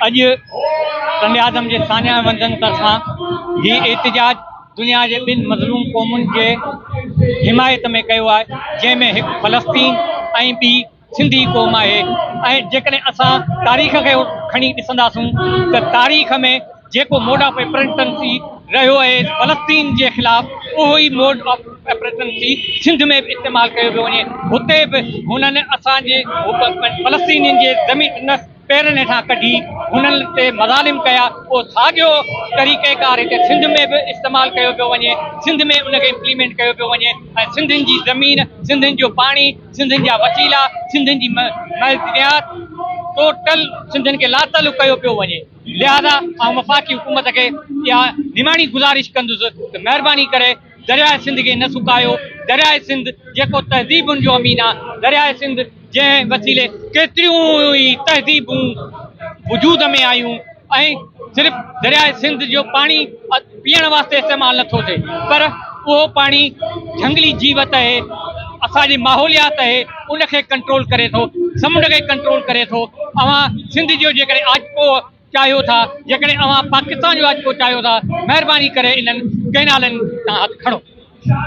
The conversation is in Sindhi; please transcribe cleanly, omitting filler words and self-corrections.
اڄ ٽنڊي آدم جي ساڃاهه وندن طرفان هي احتجاج دنيا جي ٻن مظلوم قومن جي حمايت ۾ ڪيو آهي جنهن ۾ هڪ فلسطين ۽ ٻي سنڌي قوم آهي ۽ جيڪڏهن اسان تاريخ کي کڻي ڏسنداسون ته تاريخ ۾ جيڪو موڊ آف اپرينٽنسي رهيو آهي فلسطين جي خلاف اهو ئي موڊ آف اپرينٽنسي سنڌ ۾ به استعمال ڪيو پيو وڃي هتي به هنن اسان جي فلسطينين جي زمين پيرن هيٺان ڪڍي هنن تي مظالم ڪيا اهو ساڳيو طريقه ڪار هتي سنڌ ۾ به استعمال ڪيو پيو وڃي سنڌ ۾ ان کي امپليمينٽ ڪيو پيو وڃي ۽ سنڌين جي زمين سنڌين جو پاڻي سنڌين جا وسيلا سنڌين جي معدنيات ٽوٽل سنڌين کي لاتعلق ڪيو پيو وڃي لهذا آئون وفاقي حڪومت کي اها نماڻي گذارش ڪندس ته مهرباني ڪري درياء سنڌ کي نه سڪايو، درياء سنڌ جيڪو تهذيبن جو امين آ، درياء سنڌ جنهن وسيلي ڪيتريون ئي تهذيبون وجود ۾ آيون ۽ صرف درياء سنڌ جو پاڻي پيئڻ واسطي استعمال نه ٿو ٿئي پر اهو پاڻي جهنگلي جيوت اهي اسان جي ماحوليات اهي ان کي ڪنٽرول ڪري ٿو، سمنڊ کي ڪنٽرول ڪري ٿو، اوهان سنڌ جو جيڪڏهن آجپو چاهيو ٿا جيڪڏهن اوهان پاڪستان جو آجپو چاهيو ٿا مهرباني ڪري انهن ڪئنالن تان هٿ کڻو.